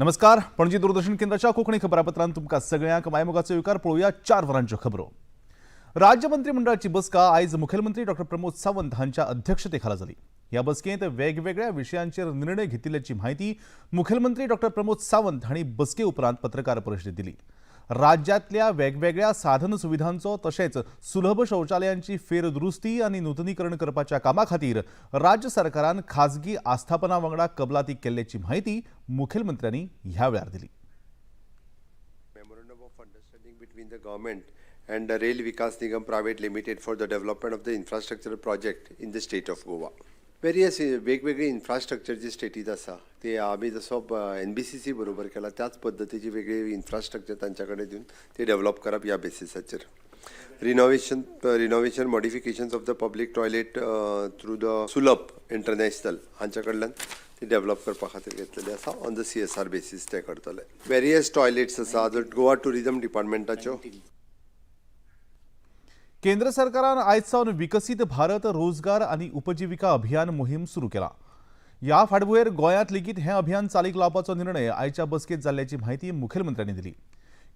नमस्कार, पणजी दूरदर्शन केंद्राच्या कोंकणी खबरापत्रांत तुमकां सगळ्यांक मायमोगाचो येवकार. पळोवया 4 वरांच्यो खबरो. राज्य मंत्रिमंडळाची बसका आयज मुखेलमंत्री डॉक्टर प्रमोद सावंत हांच्या अध्यक्षतेखाला जाली. ह्या बसकेंत वेगवेगळ्या विशयांचेर निर्णय घेतिल्ल्याची म्हायती मुखेलमंत्री डॉक्टर प्रमोद सावंत हांणी बसके उपरांत पत्रकार परिशदेत दिली. राज्यांतल्या वेगवेगळ्या साधन सुविधांचो तशेंच सुलभ शौचालयांची फेरदुरुस्ती आनी नुतनीकरण करपाच्या कामा खातीर राज्य सरकारान खाजगी आस्थापना वांगडा कबलाती केल्ल्याची म्हायती मुखेलमंत्र्यांनी ह्या वेळार दिली. Memorandum of Understanding between the government and the Rail Vikas Nigam Private Limited for the development of the infrastructure project in the state of Goa. Various वेगवेगळी इन्फ्रास्ट्रक्चर जी स्टेटीत आसा, ते आमी जसो एनबीसीसी बरोबर केला, त्याच पद्दतीची वेगळी इन्फ्रास्ट्रक्चर तांच्या कडेन दिवन ते डेव्हलप करप ह्या बेसिसाचेर. Renovation modifications of the public toilet through the Sulabh International हांच्या कडल्यान ती डेव्हलप करपा खातीर घेतलेली आसा. On the CSR basis ते करतले. वेरियस टॉयलेट्स आसा गोवा टुरिजम डिपार्टमेंटाच्यो. केंद्र सरकारान आयज सावन विकसीत भारत रोजगार आनी उपजिविका अभियान मोहीम सुरू केला. ह्या फाटभुंयेर गोंयांत लेगीत हें अभियान चालीक लावपाचो निर्णय आयच्या बसकेंत जाल्ल्याची म्हायती मुखेलमंत्र्यांनी दिली.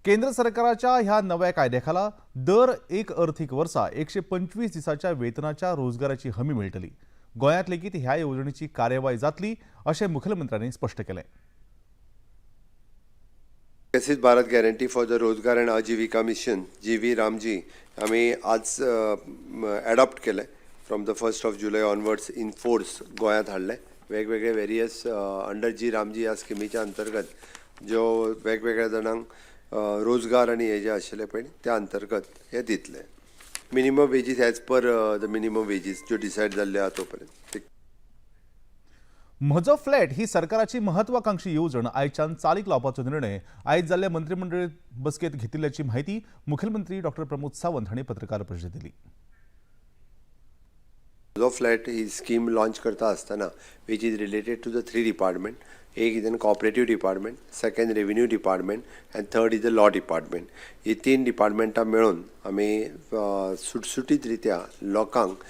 केंद्र सरकाराच्या ह्या नव्या कायद्या खाला दर एक अर्थीक वर्सा 125 दिसाच्या वेतनाच्या रोजगाराची हमी मेळटली. गोंयांत लेगीत ह्या येवजणेची कार्यवाय जातली, अशें मुखेलमंत्र्यांनी स्पश्ट केलें. विकसीत Bharat guarantee for the Rozgar and Ajeevika mission, G V RAM G, आमी आज एडॉप्ट केलें. From the 1st of July onwards in force गोंयांत हाडलें. वेगवेगळे वेरियस अंडर जी रामजी ह्या स्किमीच्या अंतर्गत ज्यो वेगवेगळ्या जाणांक रोजगार आनी हे जे आशिल्ले पळय, त्या अंतर्गत हे दितले. Minimum wages as per the minimum wages ज्यो डिसायड जाल्ल्यो आहा तो पर्यंत. म्हजो फ्लॅट ही सरकाराची महत्वाकांक्षी येवजण आयच्यान चालीक लावपाचो निर्णय आयज जाल्ल्या मंत्रिमंडळ बसकेंत घेतिल्ल्याची म्हायती मुखेलमंत्री डॉक्टर प्रमोद सावंत हांणी पत्रकार परिशदेत दिली. म्हजो फ्लॅट ही स्कीम लॉन्च करता आसतना, which is related to the three department, एक is an cooperative department, second revenue department and third is the law department, ही तीन डिपार्टमेंटां मेळून आमी सुटसुटीत रित्या लोकांक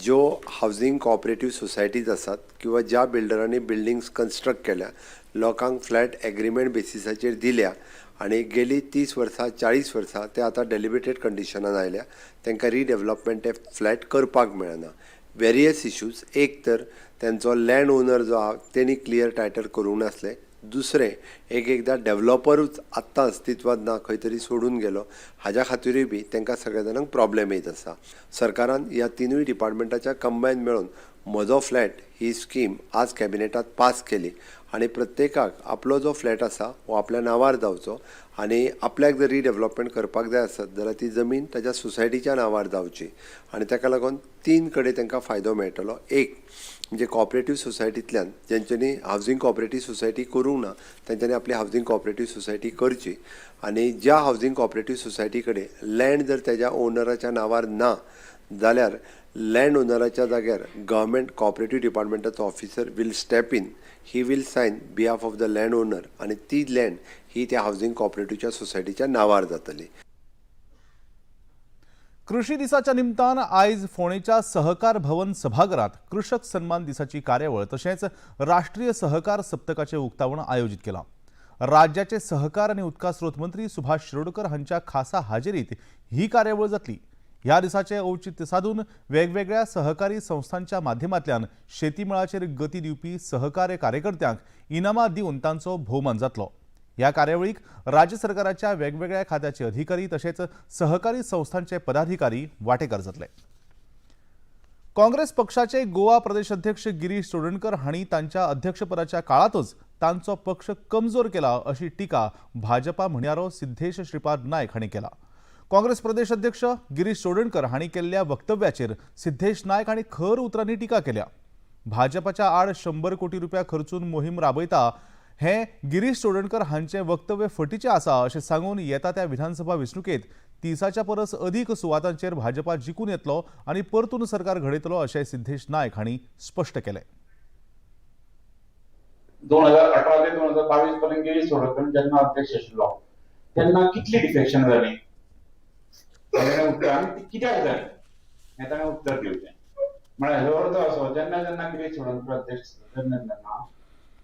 ज्यो हावजींग कॉपरेटीव सोसायटीज आसात किंवा ज्या बिल्डरांनी बिल्डिंग्स कन्स्ट्रक्ट केल्या, लोकांक फ्लॅट एग्रीमेंट बेसिसाचेर दिल्या आनी गेली 30 वर्सां, 40 वर्सां ते आतां डेलिबरेटेड कंडिशनान आयल्या, तांकां रिडेवलपमेंट ते फ्लॅट करपाक मेळना. वेरियस इश्यूज, एक तर तेंचो लँड ओनर जो आहा, तेणी क्लियर टायटल करूंक नासलें. दुसरें, एक एकदां डेवलॉपरूच आत्तां अस्तित्वांत ना, खंय तरी सोडून गेलो, हाज्या खातीरूय बी तांकां सगळ्या जाणांक प्रॉब्लेम येत आसा. सरकारान ह्या तिनूय डिपार्टमेंटाच्या कंबायन मेळून म्हजो फ्लॅट ही स्कीम आज कॅबिनेटात पास केली आनी प्रत्येकाक आपलो जो फ्लॅट आसा हो आपल्या नांवार जावचो आनी आपल्याक जर रिडेवलपमेंट करपाक जाय आसत जाल्यार ती जमीन ताच्या सोसायटीच्या नांवार जावची. आनी ताका लागून तीन कडेन तांकां फायदो मेळटलो. एक म्हणजे कॉपरेटीव सोसायटींतल्यान जेंच्यांनी हावजींग कॉपरेटीव सोसायटी करूंक ना, तेंच्यांनी आपली हावजींग कॉपरेटीव सोसायटी करची आनी ज्या हावजींग कॉपरेटीव सोसायटी कडेन लँड जर तेज्या ओनराच्या नांवार ना जाल्यार लँड ओनराच्या जाग्यार गव्हर्मेंट कॉपरेटीव डिपार्टमेंटाचो officer will step in, he will sign behalf of the land owner आनी ती लँड ही त्या हावजींग कॉपरेटिवच्या सोसायटीच्या नांवार जातली. कृषी दिसाच्या निमतान आयज फोंडेच्या सहकार भवन सभाघरात कृषक सन्मान दिसाची कार्यावळ तशेंच राष्ट्रीय सहकार सप्तकाचे उक्तावण आयोजित केलां. राज्याचे सहकार आनी उदका स्रोत मंत्री सुभाष शिरोडकर हांच्या खासा हाजेरीत ही कार्यावळ जातली. ह्या दिसाचें औचित्य साधून वेगवेगळ्या सहकारी संस्थांच्या माध्यमांतल्यान शेतीमळाचेर गती दिवपी सहकार्य कार्यकर्त्यांक इनामां दिवन तांचो भोवमान जातलो. ह्या कार्यावळीक राज्य सरकाराच्या वेगवेगळ्या खात्याचे अधिकारी तशेंच सहकारी संस्थांचे पदाधिकारी वांटेकार जातले. काँग्रेस पक्षाचे गोवा प्रदेश अध्यक्ष गिरीश चोडणकर हांणी तांच्या अध्यक्षपदाच्या काळातच तांचो पक्ष कमजोर केला, अशी टिका भाजपा म्हणयारो सिद्धेश श्रीपाद नायक हांणी केला. काँग्रेस प्रदेश अध्यक्ष गिरीश चोडणकर हांणी केल्ल्या वक्तव्याचेर सिद्धेश नायक हांणी खर उतरांनी टिका केल्या. भाजपाच्या आड 100 कोटी रुपया खर्चून मोहीम राबयता, हें गिरीश चोडणकर हांचें वक्तव्य फटीचें आसा, अशें सांगून येता त्या विधानसभा वेंचणुकेत 30च्या परस अदीक सुवातांचेर भाजपा जिखून येतलो आनी परतून सरकार घडयतलो, अशें सिद्धेश नायक हांणी स्पश्ट केलें. 2018 ते 2022 पर्यंत गिरीश चोडणकर जेन्ना अध्यक्ष आशिल्लो, तेन्ना कितली डिफेक्शन जाली ताणें उत्तर आनी ती कित्याक जाली हें ताणें उत्तर दिवचें. म्हळ्यार हो अर्थ असो, जेन्ना जेन्ना गिरीश चोडणकर अध्यक्ष आसता, तेन्ना तेन्ना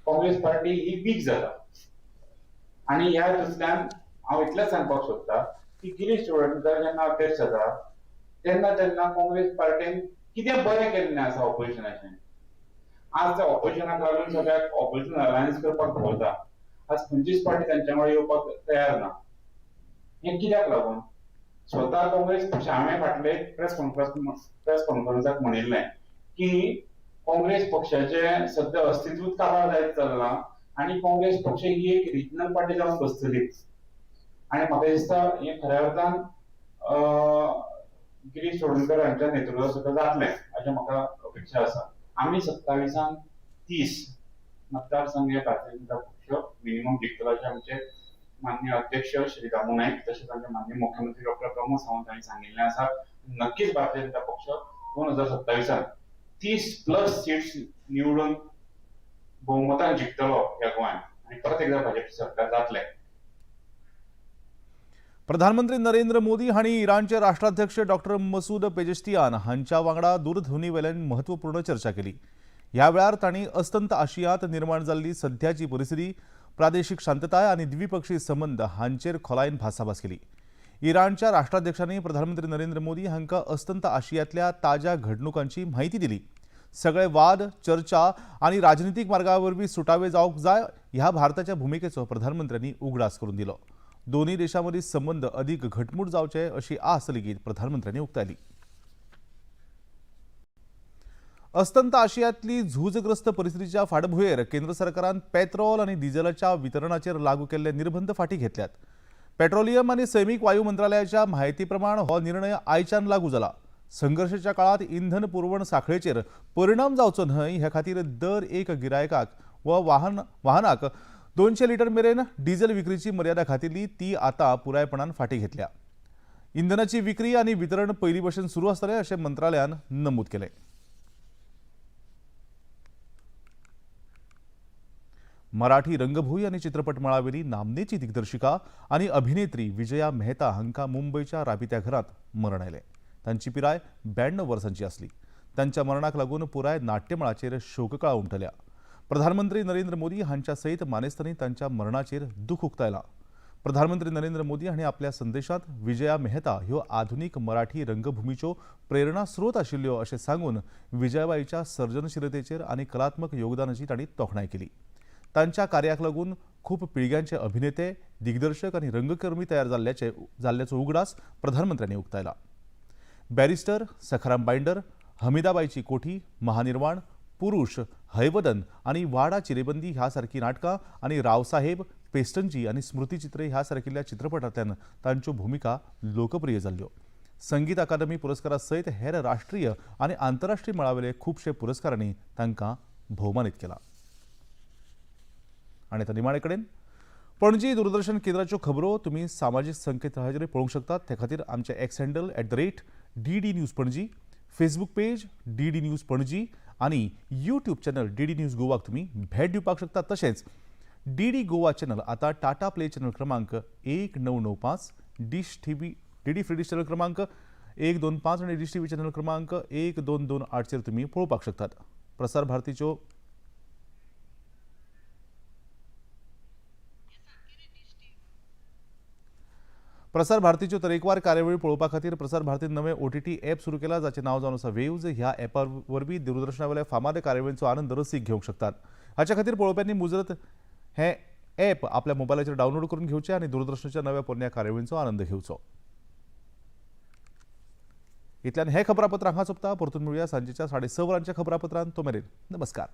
काँग्रेस पार्टी ही वीक जाता. आनी ह्या हितूंतल्यान हांव इतलेंच सांगपाक सोदता की गिरीश चोडणकर जेन्ना अध्यक्ष जाता तेन्ना तेन्ना काँग्रेस पार्टीन कितें बरें केल्लें आसा ऑपोजिशनाचें. आज ते ऑपोजिशनाक लागून सगळ्याक ऑपोजिशन अलायन्स करपाक भोंवता. आज खंयचीच पार्टी तांच्या वांगडा येवपाक तयार ना. हें कित्याक लागून? स्वता काँग्रेस पक्ष, हांवें फाटले प्रेस कॉन्फरन्साक म्हणिल्लें की काँग्रेस पक्षाचें सद्या अस्तित्वूच काबार जायत चल्लां आनी काँग्रेस पक्ष ही एक रिजनल पार्टी जावन बसतली. आनी म्हाका दिसता हें खऱ्या अर्थान गिरीश चोडणकर हांच्या नेतृत्वात सुद्दां जातलें अशें म्हाका अपेक्षा आसा. आमी 27 30 मतदारसंघ हे भारतीय जनता पक्ष मिनिमम जिखतलो अशें आमचे माननीय अध्यक्ष श्री दामू नायक तशेंच आमचे माननीय मुख्यमंत्री डॉक्टर प्रमोद सावंत हांणी सांगिल्लें आसा. नक्कीच भारतीय जनता पक्ष 2027 30+ सीट्स निवडून बहुमतान जिखतलो ह्या गोंयांत आनी परत एकदा भाजप सरकार जातलें. प्रधानमंत्री नरेंद्र मोदी हांणी इराणचे राष्ट्राध्यक्ष डॉक्टर मसूद पेजेश्तियान हांच्या वांगडा दूरध्वनी वेल्यान महत्वपूर्ण चर्चा केली. ह्या वेळार तांणी अस्तंत आशियांत निर्माण जाल्ली सध्याची परिस्थिती, प्रादेशीक शांतताय आनी द्विपक्षीय संबंद हांचेर खोलायेन भासाभास केली. इराणच्या राष्ट्राध्यक्षांनी प्रधानमंत्री नरेंद्र मोदी हांकां अस्तंत आशियांतल्या ताज्या घडणुकांची म्हायती दिली. सगळे वाद, चर्चा आनी राजनितीक मार्गा वरवीं सुटावे जावंक जाय ह्या भारताच्या भुमिकेचो प्रधानमंत्र्यांनी उगडास करून दिलो. दोनूय देशां मदीं संबंद अदीक घटमूट जावचे अशी आस लेगीत प्रधानमंत्र्यांनी उक्तायली. अस्तंत आशियांतली झूजग्रस्त परिस्थितीच्या फाटभुंयेर केंद्र सरकारान पेट्रोल आनी डिझेलाच्या वितरणाचेर लागू केल्ले निर्बंध फाटीं घेतल्यात. पेट्रोलियम आनी सैमीक वायू मंत्रालयाच्या म्हायती प्रमाण हो निर्णय आयच्यान लागू जाला. संघर्शाच्या काळांत इंधन पुरवण साखळेचेर परिणाम जावचो न्हय हे खातीर दर एक गिरायकाक वा वाहनाक 200 लिटर मेरेन डिझेल विक्रीची मर्यादा घातिल्ली ती आतां पुरायपणान फाटीं घेतल्या. इंधनाची विक्री आनी वितरण पयलीं भशेन सुरू आसतलें अशें मंत्रालयान नमूद केलें. मराठी रंगभूंय आनी चित्रपट मळावेली नामनेची दिग्दर्शिका आनी अभिनेत्री विजया मेहता हांकां मुंबयच्या राबित्या घरांत मरण आयलें. तांची पिराय 92 वर्सांची आसली. तांच्या मरणाक लागून पुराय नाट्यमळाचेर शोककळा उमटल्या. प्रधानमंत्री नरेंद्र मोदी हांच्या सयत मानेस्तांनी तांच्या मरणाचेर दुख उक्तायलां. प्रधानमंत्री नरेंद्र मोदी हांणी आपल्या संदेशांत विजया मेहता ह्यो आधुनीक मराठी रंगभूमीच्यो प्रेरणा स्रोत आशिल्ल्यो अशें सांगून विजयाबाईच्या सर्जनशीलतेचेर आनी कलात्मक योगदानाची तांणी तोखणाय केली. तांच्या कार्याक लागून खूब पिळग्यांचे अभिनेते, दिग्दर्शक आनी रंगकर्मी तयार जाल्ल्याचो उगडास प्रधानमंत्र्यांनी उक्तायला. बॅरिस्टर, सखाराम बायंडर, हमीदाबाईची कोठी, महानिर्वाण, पुरुष, हयवदन आनी वाडा चिरेबंदी ह्या सारकीं नाटकां आनी रावसाहेब, पेस्टनजी आनी स्मृतिचित्रे ह्या सारकिल्ल्या चित्रपटांतल्यान तांच्यो भुमिका लोकप्रिय जाल्ल्यो. संगीत अकादमी पुरस्कारा सयत हेर राष्ट्रीय आनी आंतरराष्ट्रीय मळावेले खुबशे पुरस्कारांनी तांकां भोवमानीत केला. आनी आतां निमाणे कडेन पणजी दूरदर्शन केंद्राच्यो खबरो तुमी सामाजीक संकेतथळाचेर पळोवंक शकतात. ते खातीर आमचें X handle @DD News Panaji, Facebook page DD News Panaji आनी यूट्यूब चॅनल डीडी न्यूज गोवाक तुमी भेट दिवपाक शकतात. तशेंच डीडी गोवा चॅनल आतां टाटा प्ले चॅनल क्रमांक 1995, Dish TV DD free dish channel क्रमांक 125 आनी डीश टीव्ही चॅनल क्रमांक 1228चेर तुमी पळोवपाक शकतात. प्रसार भारतीच्यो प्रसार भारतीच्यो तरेकवार कार्यावळी पळोवपा खातीर प्रसार भारतीन नवें OTT app सुरू केला, जाचें नांव जावन आसा वेव्ज. ह्या ॲपा वरवीं दूरदर्शना वयल्या फामाद कार्यावळींचो आनंद रसीक घेवंक शकतात. हाच्या खातीर पळोवप्यांनी मुजरत हें ॲप आपल्या मोबायलाचेर डावनलोड करून घेवचें आनी दूरदर्शनाच्या नव्या पोरण्या कार्यावळींचो आनंद घेवचो. इतल्यान हें खबरापत्र हांगा सोंपता. परतून मेळुया सांजेच्या 6:30 वरांच्या खबरापत्रांत. तो मेरेन नमस्कार.